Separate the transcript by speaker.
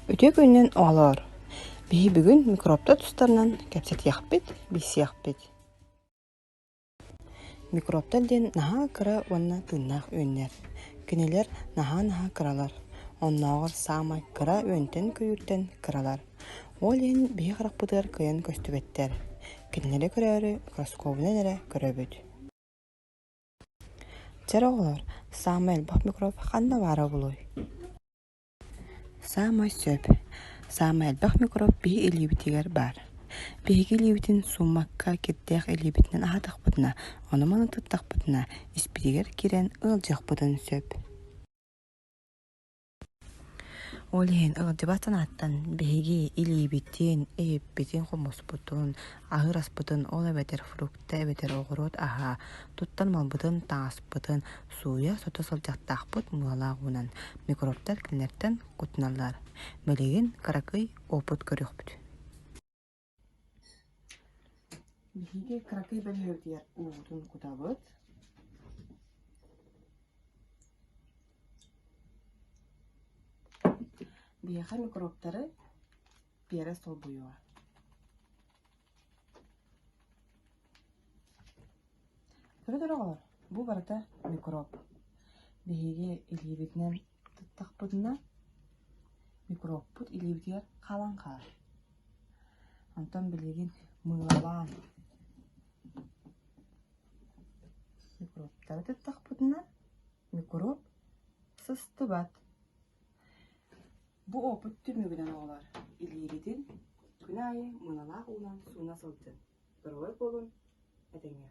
Speaker 1: Үтүө күнүнэн оҕолоор! Биһи бүгүн микробтар тустарынан кэпсэтиэхпит, билсиэхпит. Микробтар диэн наһаа кыра уонна тыыннаах үөннэр. Кинилэр наһаа-наһаа кыралар, оннооҕор саамай кыра үөнтэн-көйүүртэн кыралар. Ол иһин биһи харахпытыгар кыайан көстүбэттэр. Кинилэри көрөөрү микроскобунан эрэ көрөбүт. Чэ эрэ оҕолоор, саамай элбэх микроб ханна баара буолуой? Саамай сөп, саамай элбэх микроб биһи илиибитигэр баар. Биһиги илиибитин сууммакка кирдээх илиибитинэн аһатахпытына, ону-маны тыттахпытына, испитигэр киирэн ыалдьыахпытын сөп. Ол иһин ыалдьыбат санааттан биһиги илиибитин, иһиппитин, хомуспутун, аһыыр аспытын, ол эбэтэр фрукта эбэтэр оҕуруот аһа, туттар малбытын, таҥаспытын сууйа-сото сылдьыахтаахпыт мыалаах уунан микробтар кинилэртэн куттаналлар. Билигин кыракый опыт көрүөхпүт. Биһиги кыракый бөлүһүөпүйэр уубутун кутабыт. Биһиэхэ микробтары перец солбуйуо. Көрө оҕолор, бу барыта микроб. Биһиги илиибитинэн туттахпытына, микробпут илиибитигэр хаалан хаалар. Онтон билигин мыылалаан микробтары туттахпытына, микроб сыстыбат. Бу опыт түмүгүнэн оҕолор илиибитин күн аайы мыылалаах уунан сууна сылдьын, доруобай буолун, этэҥҥэ.